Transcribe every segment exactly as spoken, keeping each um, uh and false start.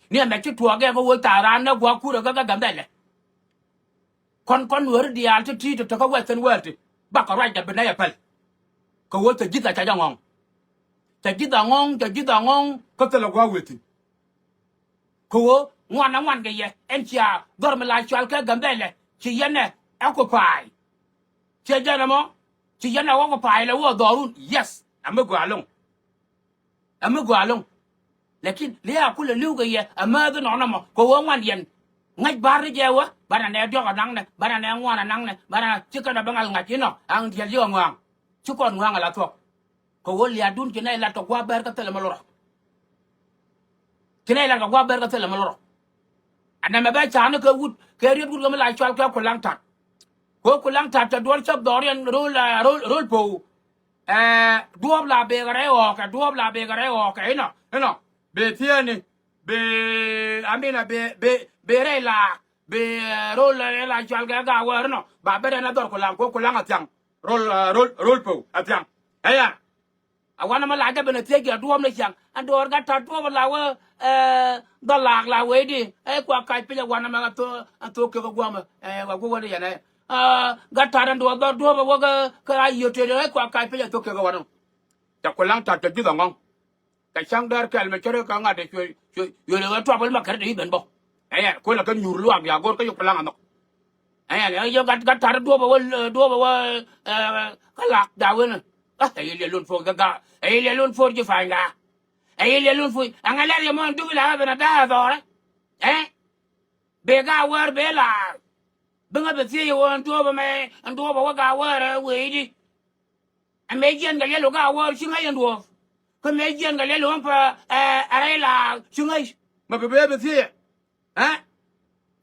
Ni ɛmɛ ci tuɔɔk ɛ kɛ ɣöö thaak raan nɛ gua̱a̱k kurɛ kä kä Gambɛlɛ. Kɔn kɔn Nuääri diaal ti ti ti te kä Western world ti bakɔ ruacdɛ bi nɛy ɛ päl. Kɛ ɣöö cɛ ji̱th a ca jɛ ŋɔ̱ŋ. Cɛ ji̱th a ŋɔ̱ŋ, cɛ ji̱th a ŋɔ̱ŋ kä thilɛ gua̱a̱k wëë thi̱n. Kɛ ɣöö ŋuan a ŋuan kɛ yɛ ɛn cia dhɔr mi la cɔal kɛ Gambɛlɛ ci yɛn ɛ occupy. Ciɛ jɛn ɛmɔ ci yɛn ɛ occupy lɛ wä dhɔrun. Yes, ɛ mi gɔaa ɛlɔ̱ŋ. Ɛ mi gɔaa ɛlɔ̱ŋ. Lakin lia̱a̱ kulɛ li̱w kɛ yɛ ɛ määth inɔnɔ mɔ kɛ ɣöö ŋuan yɛn. Ŋäc ba̱r ni jɛ wä banɛ nɛ diɔ̱k ɛ naŋnɛ, banɛ nɛ ŋuan ɛ naŋnɛ, banɛ ci kɛn ɛ bä ŋa̱l ŋa̱c inɔ aŋ diɛl ji̱ ɛ ŋɔaŋ. Ci kɔn ŋɔaŋ ɛ la thuɔ̱k. Kɛ ɣöö lia̱a̱dun ci nɛy lat kɛ gua̱a̱th bɛr kä thilɛ mi lurɔ. Ci nɛy lat kɛ gua̱a̱th bɛr kä thilɛ mi lurɔ. Ɛn ɛmɛ bɛ ca̱a̱ni kɛ wut kɛ riet wut kɛ mi la cɔal kɛ Kulaŋ Ta̱t. Kɛ ɣöö Kulaŋ Ta̱t cɛ duɔ̱ɔ̱r cäp dhɔriɛn ro̱l, ro̱l, ro̱l po̱w. Ɛ duɔ̱ɔ̱p la bekɛ rɛy ɣɔɔkɛ, duɔ̱ɔ̱p la bekɛ rɛy ɣɔɔkɛ inɔ, inɔ. Bee thieenni, bee aminɛ, bee, bee, bee rɛy laak, bee, ɛ, ro̱l, ɛ, la cɔal kɛ Gaawäär inɔ ba ben ɛn ɛ dhɔr Kulaŋ, kɛ ɣöö Kulaŋ a thiaŋ. Ro̱l, ɛ, ro̱l, ro̱l po̱w a thiaŋ. Ɛ ya. A wanɛ mɛ la jɛ ben a thiec kɛ duɔ̱ɔ̱p ni ciaŋ. Ɛn duɔ̱ɔ̱r Gat Ta̱t duɔ̱ɔ̱p la wä, ɛ, dhɔl laak la wee di. Ɛ kua kac piny a wanɛ mɛ a thok, a thok kɛ kɛ gua̱a̱mɛ. Ɛ wa gua̱a̱mɛ ni yɛn ɛ. Ɛ Gat Ta̱t ɛn duɔ̱ɔ̱r dhɔr duɔ̱ɔ̱p a wä kɛ, kɛ a yiëë tëëdɛ ɛ kua kac piny a thok kɛ kɛ wanɛ. Cɛ Kulaŋ Ta̱t cɛ ji̱th a ŋɔ̱ŋ. Kɛ ca̱ŋ däär kɛl mɛ cärɛ kɛ ŋa̱t ɛ cuɛ, cuɛ, cuɛ lɛ wä tuap wä lɛ ma kärɛ dee i̱ ben bä. Ɛ yɛn kuël ɛ kɛ nyuur luaak bia go̱r kä yuk Kulaŋ a nhɔk. Ɛ yɛn ɛ yɛ Gat, Gat Ta̱t duɔ̱ɔ̱p ɛ wä, duɔ̱ɔ̱p ɛ wä, ɛ, kä laak da̱a̱ wen. Ɛ yɛ liɛl lun puɔ̱r kä Gat, ɛ yɛ liɛl lun puɔ̱r ji̱ pa̱ny Gat. Ɛ yɛ liɛl lun puɔ̱r. Ɛ ŋɛ lɛr yɛ mɔ ɛn duɔ̱p ila ɣä ben a da̱a̱ dhɔrɛ. Ɛ? Bee Gaawäär bee laar. Bi ŋä bi thiec ɛ wä ɛn duɔ̱ɔ̱p ɛmɛ, ɛn duɔ̱ɔ̱p ɛ wä Gaawäär ɛ wee di. Ɛ mëë jiɛn kɛ liɛl wä Gaawäär ci ŋäc ɛn duɔ̱ɔ̱p. Kä mëë jiɛn kɛ liɛl wä ɛn pä, ɛ, ɛ rɛy laak ci ŋäc. Mɛ bi bee bi thiec ɛ. Ɛ?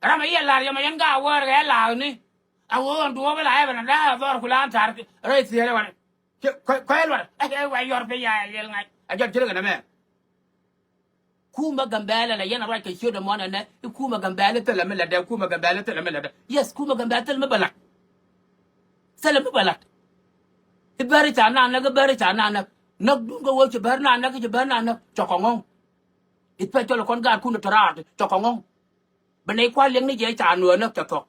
Ram ɛ yɛ la̱r yɛ mɛ yɛn Gaawäär kɛ laakni. A ɣöö ɛn duɔ̱ɔ̱p ɛ la ɛ ben ɛ da̱a̱ dhɔr Kulaŋ Ta̱t rɛy thiec ɛ wanɛ. Cɛ kɔc, kɔc ɛ luɔt ɛ, ɛ wa yɔr piny ya ɛ liɛl ŋa̱c. A jɔt ci rɛ kɛ nɛmɛ. Kumɛ Gambɛlɛ la yɛn a ruac kɛ ciötdɛ mɔnɛ nɛ i̱ kumɛ Gambɛlɛ thilɛ mi lätdɛ, kumɛ Gambɛlɛ thilɛ mi lätdɛ. Yes, kumɛ Gambɛlɛ thilɛ mi bɛ la̱t. Thilɛ mi bɛ la̱t. I̱ bäri ca na näk, i̱ bäri ca na näk. Näk duŋ kɛ ɣöö ci bär na näk, ci bär na näk cɔk kɛ ŋɔ̱ŋ. I̱ pɛc cɔl kɔn gaatkun tɔ̱ raar cɔk kɛ ŋɔ̱ŋ. Bi nɛy kua̱r liɛŋni jɛ ca nuäär näk cɛ thuɔ̱k.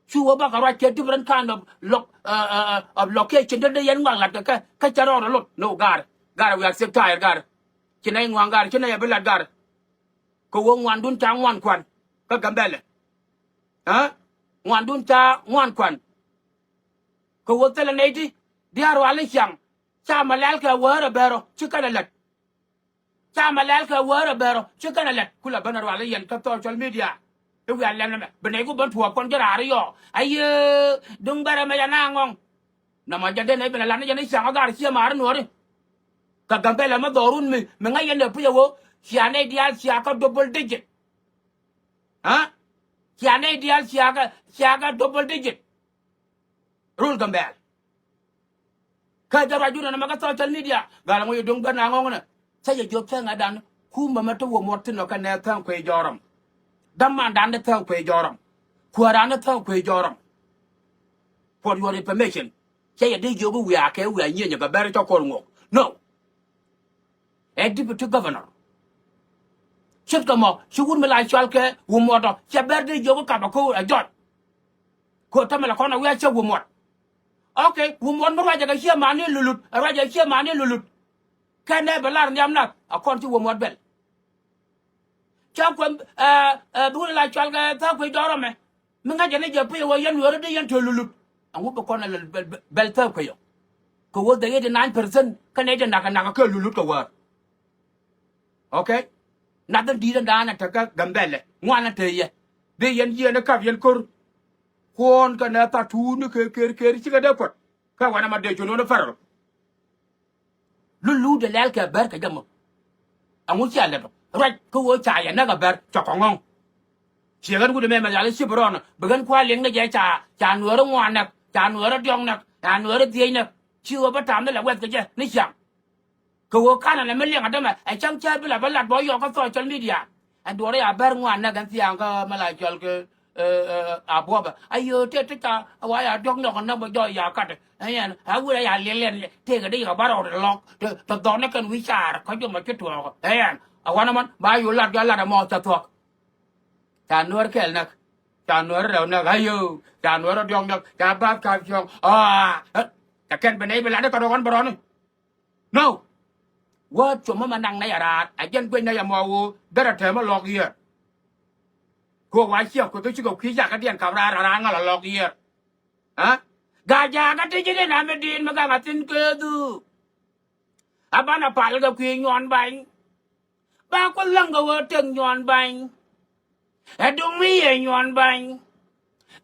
Cu wä bakɛ ruac kɛ different kind of loc-, ɛ, ɛ, ɛ, of location dee yɛn ŋuak la̱t kɛ kɛ, kä cɛ rɔɔdɛ lot. No, gaar, gaar, we are sick tired, gaar. Ci nɛy ŋuan gaar, ci nɛy a bi lat gaar. Kɛ ɣöö ŋuandun ca ŋuan kuan kä Gambɛlɛ. Ɛ? Ŋuandun ca ŋuan kuan. Kɛ ɣöö thilɛ nɛy ti diaal rual i̱ ciaŋ. Ca mɛ lɛl kɛ wäär ɛ bɛr ɔ ci kɛn ɛ lät. Ca mɛ lɛl kɛ wäär ɛ bɛr ɔ ci kɛn ɛ lät. Kulɛ ben ɛ rual i̱ yɛn kä social media. I̱ wiaa lɛn ɛmɛ bi nɛy ku ben tuɔɔk kɔn ji̱ raar i̱ yɔɔ. Ayee duŋ bɛr ɛmɛ yɛn a ŋɔŋ. Nɔmɔ jɛ den ɛ ben ɛ lat ni jɛ ni ciaŋ ɔ gaar ciɛ maari nuɔɔri. Kɛ Gambɛlɛ mi dhɔrun mi, mi ŋäc yɛn ɛ puc ɛ ɣöö cia nɛy diaal cia kä double digit. Ɛ? Cia nɛy diaal cia kä, cia kä double digit. Rul Gambɛl. Kä jɛ ruacdun ɛn ɛmɛ kä social media gal ŋuɔ̱c ɛ duŋ ben a ŋɔŋ nɛ. Cä jɛ jiök cä ŋa̱cdan kumɛ mɛ te wä muɔt thi̱n ɔ kɛnɛ tha̱a̱ŋ kuec jɔrɔm. Dämandan ni tha̱a̱ŋ kuec jɔrɔm. Kuääran ni tha̱a̱ŋ kuec jɔrɔm. For your information. Cä yɛ dee jiök i̱ wiaa kɛ wiaa nyieenyɛ kɛ bɛr cä kɔr ŋuɔk. No. Ɛ deputy governor. Ce̱tkɛ mɔ ci wut mi la cɔal kɛ Wä Muɔt ɔ cɛ bɛr dee jiök i̱ kap ɛ ko̱o̱r ɛ jɔc. Kɛ ɣöö tämɛ la kɔn ɛ wiaa cä Wä Muɔt. Okay, Wä Muɔt mi ruacɛ kɛ ciɛ mani lulut, ɛ ruacɛ ciɛ mani lulut. Kɛn nɛ bɛ lar nhiam nath a kɔn ci Wä Muɔt bɛl. Cä kuɛm, ɛ, ɛ, bi wun la cɔal kɛ tha̱a̱ŋ kuec dɔɔr ɛmɛ. Mi ŋa̱cɛ ni jɛ piny ɛ ɣöö yɛn Nuäärä dee yɛn te lulut. Ɛŋu bi kɔn ɛ lɛ bɛl, bɛl, bɛl tha̱a̱ŋ kuec ɔ? Kɛ ɣöö the eighty nine percent kä nɛy ti nak ɛ nak ɛ kɛ lulut kɛ wäär. Okay? Nath in di̱i̱t in da̱a̱n ɛ te kä Gambɛlɛ ŋuan in te yɛ. Dee yɛn yieen in kap yɛn ko̱r. Kuɔ̱ɔ̱n kɛnɛ tha̱a̱ŋ tuuni kɛ kër kër cikɛ dee puɔt. Kä wanɛ ma dee cuɔ̱n ɣän in federal. Lulu dee lɛl kɛ bär kɛ jɛ mɔ. Ɛŋu cia lɛt ɔ ruac kä ɣöö ca yɛ näk ɛ bär cɔk kɛ ŋɔ̱ŋ. Ciɛ ɣän wut ɛmɛ mɛ yal i̱ ci bi rɔɔn ɔ bi ɣän kua̱r liŋ ni jɛ ca, ca Nuäärä ŋuan näk, ca Nuäärä diɔ̱k näk, ca Nuäärä dhiec näk. Ci ɣöö bä ta̱a̱m ni lɛ wɛth kɛ jɛ ni ciaŋ. Kɛ ɣöö ka̱n ɛn ɛmɛ liɛŋ ɛ dämɛ ɛ cäŋ cäät bi la bä lat bä yɔɔk kä social media. Ɛn duɔ̱ɔ̱r ya bär ŋuan näk ɛn thia̱a̱ŋ kä mɛ la cɔl kɛ, ɛ, ɛ, ɛ, Abuɔbɛ. Ayö tëë ti ca wa ya diɔ̱k niɔk näk bä jɔɔc ya kat. Ɛ yɛn a wut a ya liɛl liɛn tëëkɛ di yɛ kɛ bä rɔɔd lɔk. Tɛ, tɛ dhɔk ni kɛn wi̱i̱ caar kä jomɔ ci tuɔɔk. Ɛ yɛn. A wanɛ mɔn ba yo̱o̱ lat jɔa lat ɛmɔ ca thuɔ̱k. Ca nuäär kɛl näk. Ca nuäär rɛw näk. Ayo. Ca nuäär rɔ diɔ̱k näk. Ca bath ka̱p cɔ̱ŋ. Aa. Ca kɛn bi nɛy bi lat ni kɛ dɔ̱k ɣɔn bɛ rɔ̱ni. No. Wä cuɔ̱m mɔ mɛ naŋ nɛy a raar a jɛn guec nɛy a mɔ ɣöö derɛ tɛmɛ lɔk yiër. Kɛ ɣöö wa ciɛ kueth kä cikɛ kui̱ jakä diɛn kap raar a raar ŋa̱l a lɔk yiër. Aa. Gaa jakä ti ji̱ diɛn a mi di̱i̱t mi gaŋ a thi̱n kɛ dhuk. A banɛ pal kɛ kui̱ nyuɔn bany. Ba Kuoth läŋ kɛ ɣöö tëk nyuɔn bany. Ɛ duŋ mi yɛ nyuɔn bany.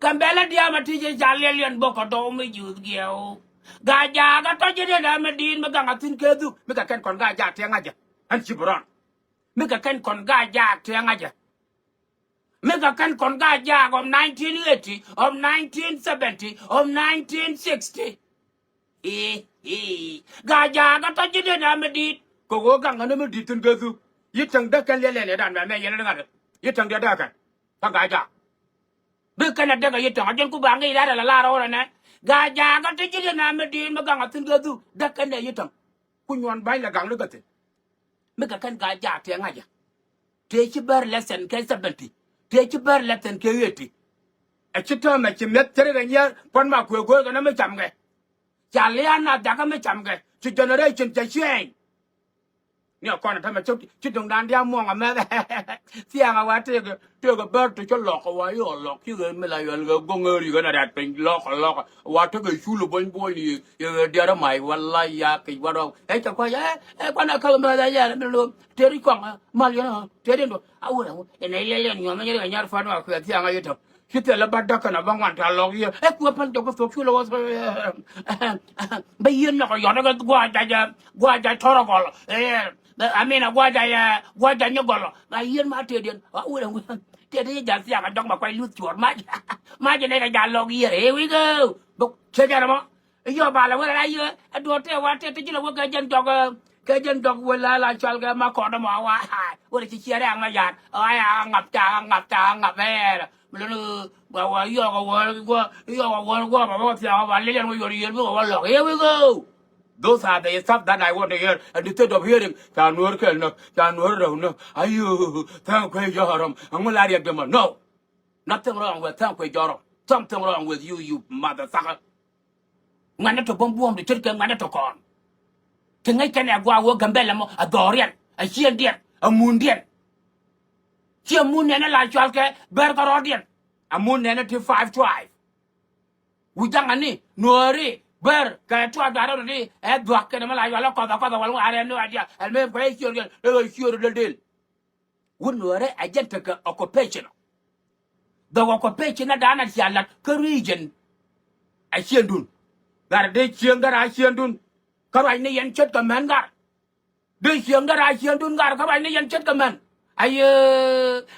Gambɛla diaamɛ ti jɛ ca liɛliɛn bä kɛ dɔw mi juuth giɛw. Gaa jaak a tɔ̱ ji̱ dee dee mi di̱i̱t mi gaŋ a thi̱n kɛ dhuk mi kɛ kɛn kɔn gaa jaak tiɛŋ a jɛ. Ɛn ci bi rɔn. Mi kɛ kɛn kɔn gaa jaak tiɛŋ a jɛ. Mi kɛ kɛn kɔn gaa jaak of nineteen eighty, of nineteen seventy, of nineteen sixty. Ii, ii. Gaa jaak a tɔ̱ ji̱ dee dee mi di̱i̱t. Kɛ ɣöö gaŋ a ni mi di̱i̱t thi̱n kɛ dhuk. Yi täŋ dee kɛn liɛliɛn yɛ dan mɛ mɛ yɛn ni ŋa̱t. Yi täŋ dee dee kɛn. Kä gaa jaak. Bi kɛn a däk a yi tɔ̱ŋ a jɛn ku ba ŋic lat a la lar ɣɔr ɛnɛ. Gaa jakä ti ji̱ diɛn a mi di̱i̱t mi gaŋ a thi̱n kɛ dhuk däk kɛn ɛ yi tɔ̱ŋ. Ku nyuɔn ba̱ny la gaŋ ni kɛ thi̱n. Mi kɛ kɛn gaa jaak tëë ŋa̱cä. Tëë ci bär less than kɛ seventy. Tëë ci bär less than kɛ eighty. Ɛ ci täämɛ ci mi̱eth cärikɛ nyier puɔ̱t ma kuëë go̱o̱rkɛ ni mi camkɛ. Ca lia̱a̱n na jakä mi camkɛ ci generation cɛ change. Ni a kɔn a tämɛ cä ci duŋdan diaal muɔ̱ŋ a mɛth. Thiaŋ a wa tëëkɛ tëëkɛ bär ti cä lɔk a wa yɔɔk lɔk ci ɣän mi la yɔl kɛ goŋ ɣän ri ɣän a rɛ̈t piny lɔk a lɔk a wa tekɛ cul a buɔ̱ny buɔ̱ny ni yɛ ɣän diaal a mac wala ya kec wa rɔk ɛ cɛ kuac ɛ ɛ kuan a käk mɛth a yɛl mi lo̱o̱m tëëri kɔŋ a mal yɛn a tëëri ndo a wur a wur ɛn ɛ liɛl yɛn nyuɔ̱m a nyɛr kɛ nyar fan wa kuɛ thiaŋ a yɛ tɔ̱. Ci thilɛ bä däk kɛn a bä ŋuan ta̱a̱ lɔk yiëë ɛ kuɛ päl jɔk kä thok cu lɛ wä. Bä yiëë nhɔk a yɔt ɛ kɛ gua̱a̱c jac ɛ gua̱a̱c jac tɔr a gɔl. Ɛ, I mean a gua̱a̱c jac ɛ gua̱a̱c jac nyɛ gɔl. Ba yiëë ma tëëdiɛn a wut ɛ ŋuth tëëdi jɛ ja̱l thiaŋ a jɔk ma kuac luth cuɔr mac. Mac ɛ nɛy kɛ ja̱l lɔk yiëë ɛ wi̱i̱ kɛ. Bä cɛ jɛn ɛmɔ. Yɔ ba lɛ wälɛ la yɛ ɛ duɔ̱ɔ̱r tëë wa tëë ti ji̱ lɛ wä kɛ jɛn jɔk ɛ kɛ jɛn jɔk wä la la cɔal kɛ ma kɔn dämɔ wa. Wälɛ ci ciɛ rɛ̈ɛ̈ŋ ma ya̱a̱n ɛ wa ya ŋa̱p ca ŋa̱p ca ŋa̱p ɛ. Mi lon ɛ wa wa yɔk ɛ wä wä yɔk ɛ wä wä ba wä thiaŋ ɛ wa lilian wä yuɔr yiël bi wä wä lɔk. Here we go. Those are the stuff that I want to hear. And instead of hearing ca nuɔ̱ɔ̱r kɛl näk ca nuɔ̱ɔ̱r rɛw näk. Ayo thank you jɔrɔm. Ɛŋu la riɛk dämɔ no. Nothing wrong with thank you jɔrɔm. Something wrong with you, you motherfucker. Ŋuɛ̈tni tɔ bum buɔ̱ɔ̱m ti ce̱tkɛ ŋuɛ̈tni tɔ kɔn. Ti ŋäc kɛn ɛ gua̱a̱ wee Gambɛla mɔ a dhɔriɛn a ciëŋdiɛn a mundiɛn. Ciɛ mun nɛn ɛ la cual kɛ bɛr kärɔɔdiɛn. A mun nɛn ɛ ti five tribe. Wi̱c jaŋ ani nuɔɔri bɛr kɛ tribe da̱rä rɔ di ɛ dhua̱k kɛn ɛ mɛ la cual ɛ kɔth ɛ kɔth ɛ wal ŋuaar ɛ ni wa diaal ɛn mëë kuɛ ciöör kɛn ɛ ciöör del del. Wut nuɔɔrɛ ɛ jɛn tekɛ occupation. The occupation ɛ da̱a̱n a cia lat kä region. A ciëndun gat dee cieŋ gat a ciëndun. Kä ruac ni yɛn ce̱tkɛ män gat dee cieŋ gat a ciëndun gat kä ruac ni yɛn ce̱tkɛ män. Aye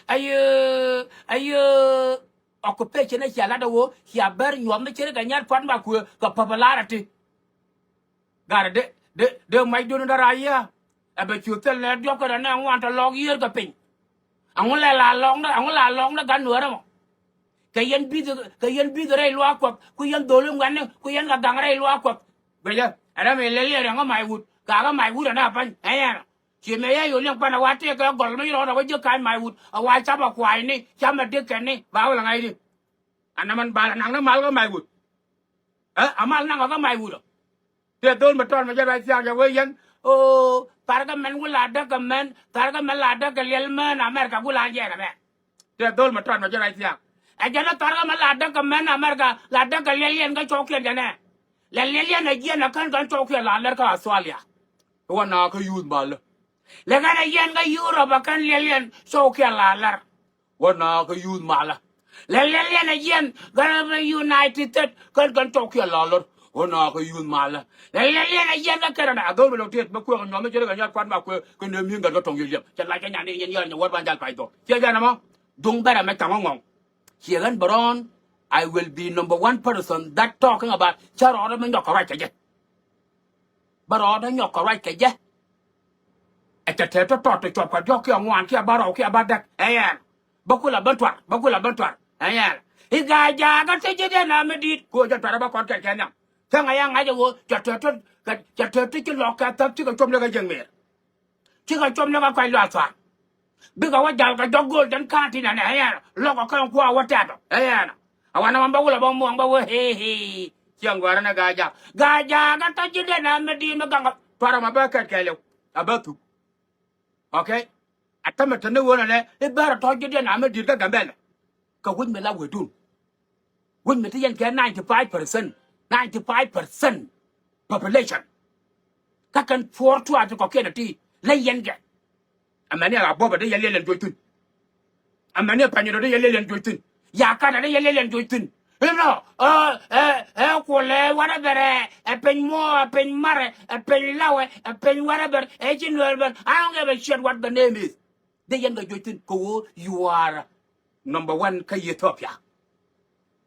aye aye occupation ɛ cia lat ɛ ɣöö cia bär nyuɔth mi ce̱tkɛ nyɛr pua̱t ma kuëë kɛ popularity. Gat dee dee dee mac duun in dära yiä. Ɛ bɛ cu thil nɛ diɔ̱k kɛ rɛ nɛ ŋuan tɔ lɔɔk yiër kɛ piny. Aŋu lɛ la lɔɔk ni aŋu la lɔɔk ni gat nuäärä mɔ. Kɛ yɛn bi̱th kɛ yɛn bi̱th rɛy luaak kuɔth ku yɛn dholi ŋuɛ̈tni ku yɛn kɛ gaŋ rɛy luaak kuɔth. Guicɛ ɛ rɛm ilɛ liɛɛr yɛn kä mac wut gakä mac wut ɛn a pa̱ny ɛ yɛn. Ci mëë yɛ yo̱o̱ liɛŋ pan ɛ wa tëëkɛ gɔl mi rɔɔdɛ wä ji̱ ka̱ny mac wut ɛ wa cap ɛ kua̱a̱cni cap ɛ dikɛni ba wä lɛ ŋa̱cni. Anɛ mɛn bal ɛ naŋ ni mal kä mac wut. Ɛ amal naŋ ɔ kä mac wut ɔ. Tëë dhol mi tɔt mi jɛ ruac thiaŋ jɛ wee yɛn. O tharkɛ mɛn wula däk kɛ mɛn tharkɛ mɛn la däk kɛ liɛl mɛn America gula jɛn ɛmɛ. Tëë dhol mi tɔt mi jɛ ruac thiaŋ. Ɛ jɛn ɛ tharkɛ mɛn la däk kɛ mɛn America la däk kɛ liɛl yɛn kä cɔwkiɛn jɛnɛ. Lɛ liɛl yɛn ɛ jiɛn ɛ kän kän cɔwkiɛn la lɛr kä Australia. Wä na kä youth malä. Lɛ kän ɛ yɛn kä Europe ɛ kän liɛl yɛn cɔwkiɛn la lɛr. Wä na kä youth malä. Lɛ liɛl yɛn ɛ yɛn kä United States kän kän cɔwkiɛn la lɛr. Wä na kä youth malä. Lɛ liɛl yɛn ɛ yɛn kä Canada a dhol mi lɔ tet mi kuek ɛ nyuɔm mi cɛ rɛ kɛ nyat kuat ma kuek kɛ nöm yi̱n gat kä tɔŋ yɛ liɛp cɛ lac kä nyan ni yɛn yɛn nyɛ wät ban jal pac dhɔk ciɛ jɛn ɛmɔ. Duŋ bɛrɛ mɛ caŋ ŋɔŋ. Ciɛ ɣän bɛ rɔɔn. I will be number one person that talking about cä rɔɔdä mi nyɔk kɛ ruac kɛ jɛ. Bä rɔɔdä nyɔk kɛ ruac kɛ jɛ. Ɛ cɛ tɛt tɔ̱tɔ̱t ti cuɔp kɛ diɔ̱k kiɛ ŋuan kiɛ bä rɔw kiɛ bä däk ɛ yɛn. Bä kulɛ ben tuar bä kulɛ ben tuar ɛ yɛn. I̱ ga̱a̱c ja̱a̱kä ti ji̱ diɛn a mi di̱i̱t ko̱ jɛ tuar bä kɔn kɛn kɛ nhiam. Cäŋɛ ya ŋa̱c ɛ ɣöö cɛ tɛt tɔ̱ cɛ tɛt ti ci lɔk kɛ thäp cikɛ cuɔp ni kɛ jiäŋ mëër. Cikɛ com ni kɛ kɔc luath thua̱a̱ŋ. Bikɛ wä jal kɛ jɔk go̱o̱l tɛn ka̱a̱t tin ɛnɛ ɛ yɛn lɔk kɛ kɛn kua̱r wä tɛ̈t ɔ ɛ yɛn. Awän ɛmɔ bä wulɛ bä muɔ̱ɔ̱ŋ bä wee hee hee. Ciɛŋ gua̱a̱r ɛnɛ Gaa Jaak, Gaa Jaak ɛ tɔ̱ ji̱ diɛn a mi di̱i̱t mi gaŋ kɛ tuarɛ ma bä kɛt kɛɛliw a bä thuk. Okay. A tämɛ te ni ɣöö nɛnɛ i̱ bär a tɔ̱ ji̱ diɛn a mi di̱i̱t kä Gambɛl. Kɛ wi̱c mi la wetdun. Wi̱c mi ti yɛn kɛ ninety five percent, ninety five percent population. Kä kɛn puɔ̱ɔ̱r tuaat ti kɔ̱kiɛn a ti la yɛn kɛ. Amäni a Buɔbä dee yɛn liɛl yɛn juɔc thi̱n. Amäni a Panyɔt dee yɛn liɛl yɛn juɔc thi̱n. Yakat dee yɛn liɛl yɛn juɔc thi̱n. Inɔ ɛ ɛ ɛ kuɔlɛ whatever ɛ ɛ piny muɔ ɛ piny marɛ ɛ piny lawɛ ɛ piny whatever ɛ ci Nuɛr ben. I don't give a shit what the name is. Dee yɛn kɛ juɔc thi̱n kɛ ɣöö you are number one kä Ethiopia.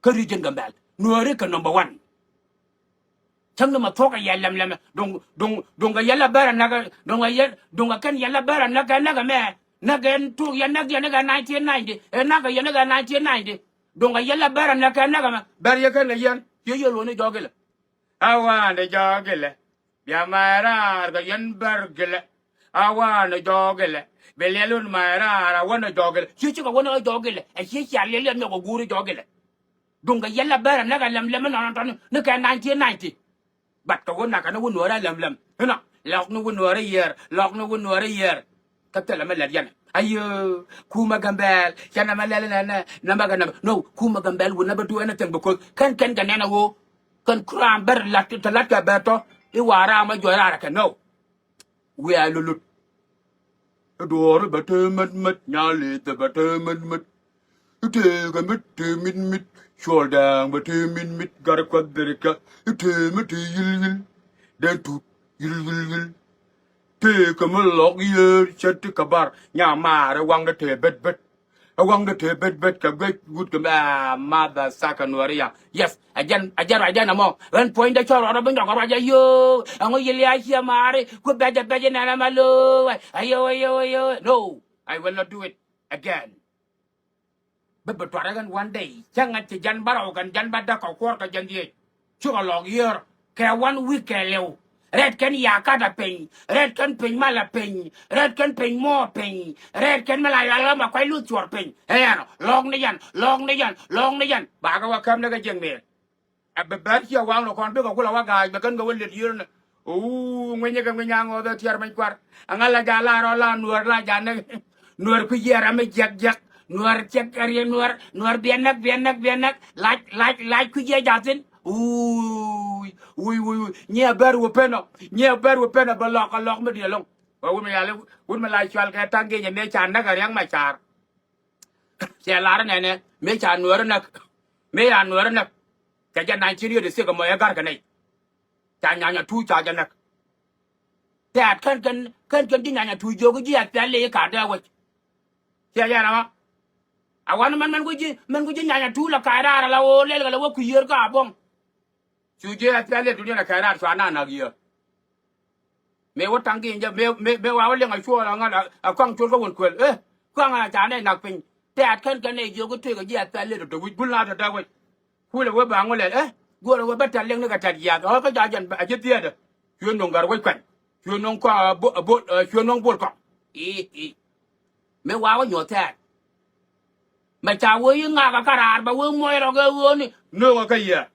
Kä region Gambɛl Nuääri kɛ number one. Cäŋ ni ma thuɔ̱k kɛ yɛ lɛm lɛmɛ duŋ duŋ duŋ kɛ yɛ la bɛr a näk duŋ kɛ yɛ duŋ kɛ kɛn yɛ la bɛr a näk kɛ näk ɛmɛ. Näk ɛn tuɔk yɛ näk yɛ ni kɛ nineteen ninety ɛ näk kɛ yɛ ni kɛ nineteen ninety. Duŋ kɛ yɛ la bɛr a näk kɛ näk ɛmɛ bɛr yɛ kɛn kɛ yɛn yɛ yɛ luɔ̱ni jɔk ilɛ. A wanɛ jɔk ilɛ. Bia ma̱a̱ raar kɛ yɛn bär gilɛ. A wanɛ jɔɔk ilɛ. Bi liɛl wun ma̱a̱ raar a wanɛ jɔɔk ilɛ. Ci cikɛ wanɛ jɔɔk ilɛ. Ɛ ci cia liɛl yɛn nyɔk ɛ guuri jɔɔk ilɛ. Duŋ kɛ yɛl a bär a näk a lɛm lɛm inɔnɔ tɔni ni kɛ nineteen ninety. But kɛ wun nakɛ ni wun nuɔɔr a lɛm lɛm inɔ lɔk ni wun nuɔɔr a yiër lɔk ni wun nuɔɔr a yiër. Kä thilɛ mi lɛt yɛn. Ayö, kumɛ Gambɛl cɛ nɛmɛ lɛl nɛnɛ nɛmɛ kɛ nɛmɛ. No, kumɛ Gambɛl will never do anything because kɛn kɛn kɛ nɛn a ɣöö kɛn kuram bär lat te lat kɛ bär tɔ i̱ wa̱a̱ ram a juɔc raar kɛ no. Wiaa lulut. I̱ duɔɔri bɛ te mät mät nyalith bɛ te mät mät. I̱ tëëkɛ mi tëë mit mit cuɔl dääŋ bɛ tëë mit mit gat kuath dhirikä. I̱ tëë mi tëë yil yil. Den tut yil yil yil. Tëëkɛ mi lɔk yiëër cä ti kɛ bar nya maar ɛ waŋdɛ tëë bet bet. Ɛ waŋdɛ tëë bet bet kɛ guec wut kɛ mɛ a math a thak kɛ nuɔɔri ya. Yes, ɛ jɛn ɛ jɛn ruacdɛ nɛmɔ ɣän puɔ̱nydɛ cɔl rɔɔdɛ bi nyɔk kɛ ruac ɛ yoo. Ɛŋu yil ya ciɛ maari ku bɛcɛ bɛcɛ nɛnɛ ma lo̱o̱. Ɛ yoo ɛ yoo ɛ yoo. No, I will not do it again. Bä bɛ tuarɛ kɛn one day cä ŋa̱t ci jan bä rɔw kɛn jan bä däk kɛ kuɔr kɛ jɛn dhiec. Cukɛ lɔk yiër kɛ one week kɛɛliw. Rɛt kɛn yakat a piny rɛt kɛn piny mal a piny rɛt kɛn piny muɔɔ piny rɛt kɛn mi la yual ɣä ma kuac luth cuɔr piny. Ɛɛnɔ lɔk ni jɛn lɔk ni jɛn lɔk ni jɛn bakɛ wä käm ni kɛ jiɛk mëë. Ɛ bɛ bɛr ciɛ waŋ lɔ kɔn bikɛ kulɛ wä ga̱a̱c bɛ kɛn kɛ wä lɛt yiër nɛ. Uu ŋuinyɛ kɛ ŋuinya ŋɔth ɛ tiɛɛr mɛny kuar. Ɛŋa la ja la rɔ la nuäär la ja nɛ nuäär kui̱ yiɛɛr ɛmɛ jiɛk jiɛk nuäär ciɛk kɛ riɛ nuäär nuäär biɛ nɛk biɛ nɛk biɛ nɛk. Lac lac lac kui̱ jiɛ ja̱thin. Uu uu uu uu nyiɛ bɛr wä penɔ nyiɛ bɛr wä penɔ bɛ lɔk kɛ lɔk mi diɛ loŋ. Wä wun mi yali wun mi la cual kɛ taŋ gi̱nyɛ mëë ca näk ɛ riɛŋ ma ca̱a̱r. Cɛ lar nɛnɛ mëë ca nuäär näk. Mëë ca nuäär näk. Kɛ jɛ nineteen eighty six mɔ ɛ gar kɛ nɛy. Ca nyanya tu ca jɛ näk. Tɛ̈t kän kän kän kän ji̱ nyanya tu jiök ji̱ ɛ pial ley ka̱r dee wec. Ciɛ jɛ nɔmɔ. A wan mɛn mɛn ku ji̱ mɛn ku ji̱ nyanya tu la ka̱r raar ala ɣöö lɛl kɛ la wä kui̱ yiër ka a buɔ̱ŋ. Cu ji̱ ɛ pial ley dunia la ka̱r raar cua na nak yiër. Mëë wä taŋ gi̱i̱n jɛ mëë mëë mëë wa wä liŋ a cuɔɔl a ŋa̱t a kɔaŋ cuɔl kä wun kuël. Eh, kɔaŋ a ca nɛy nak piny. Tɛ̈t kän kän nɛy jiök i̱ tëëk a ji̱ a thɛl lëë tɔ̱ wi̱c bul na tɔ̱ dee wec. Kulɛ wee ba ŋu lɛl eh. Guɔ̱rɛ wee bä tɛ̈t liŋ ni kɛ tɛ̈t yiath ɣɔ̱ kä jɔa jɛn a ji̱ thiëëdä. Cuɛ nuɔ̱ŋ gär wec kuɛn. Cuɛ nuɔ̱ŋ kɔaŋ a bol cuɛ nuɔ̱ŋ bol kɔaŋ. I̱ i̱ mëë wa wä nyuɔ̱th thɛɛr. Mɛ ca wee i̱ ŋakä kä raar bɛ wee muɔc rɔk ɛ ɣööni. Nööŋä kä yiath.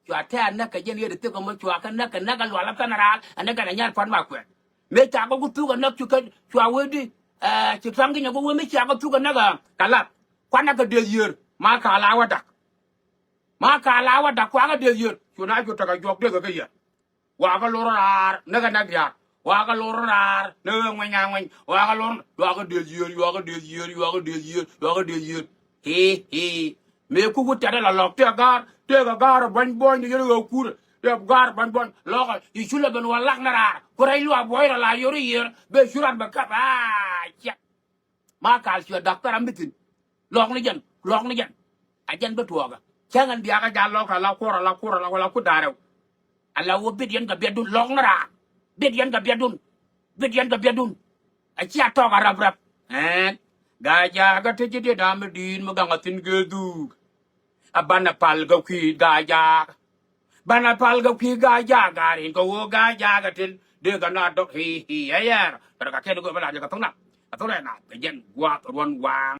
Cua tɛɛr näk kɛ jɛn yet ɛ thik ɛmɔ cua kɛ näk kɛ näk ɛ lual ɛ pɛn raal ɛ näk kɛn ɛ nyɛr pua̱t ma kuɛɛr. Mëë ca kɛ ku thuk ɛ näk cu kɛ cua wee di. Ɛ ci tuaŋ ki nyɛ ku wee mi cia kɛ thuk ɛ näk ɛ kɛ lath. Kuanɛ kɛ dee yiër ma ka̱a̱l a wä dak. Ma ka̱a̱l a wä dak kuakä dee yiër cu na cu tekɛ juɔk dee kɛ kɛ yiër. Wakä lor raar näk ɛ näk diaar. Wakä lor raar näk ɛ ŋuɛny a ŋuɛny wakä lor. Yuakä dee yiër yuakä dee yiër yuakä dee yiër yuakä dee yiër. Hii hii. Mëë kuk wä tɛt ɛ la lɔk tëë ga̱a̱r tëë kɛ ga̱a̱r ɛ buany buɔ̱ny ti yɛn ɣöö kur. Tëë ga̱a̱r ɛ buany buɔ̱ny lɔkɛ i̱ cu lɛ ben wä lak ni raar ku rɛy luaak buɔ̱y rɔ la yor i̱ yiër. Bee cu rat bɛ käp aa ciɛk. Ma kal cuɛ daktɔr a mithin. Lɔk ni jɛn lɔk ni jɛn. A jɛn bi tuɔɔkä cäŋ ɛn biakä jal lɔk ala kuɔr ala kuɔr ala wala ku da̱rɛw. Ala wä bit yɛn kɛ biɛtdun lɔk ni raar. Bit yɛn kɛ biɛtdun. Bit yɛn kɛ biɛtdun. A cia tɔk a rap rap. Ɛn Gaa Jaak kä ti ji̱ diet a mi di̱i̱t mi gaŋ a thi̱n gee dhuuk. A banɛ pal kɛ kui̱ Gaa Jaak. Banɛ pal kɛ kui̱ Gaa Jaak Gaa Rin kɛ ɣöö Gaa Jaak a tin. Dee gana dɔk hi hi yɛyɛr. Kɛ dɔk a kɛn go̱ bɛ la jɛ kɛ thok na. Kɛ thok na na kɛ jɛn guath ruɔn waŋ.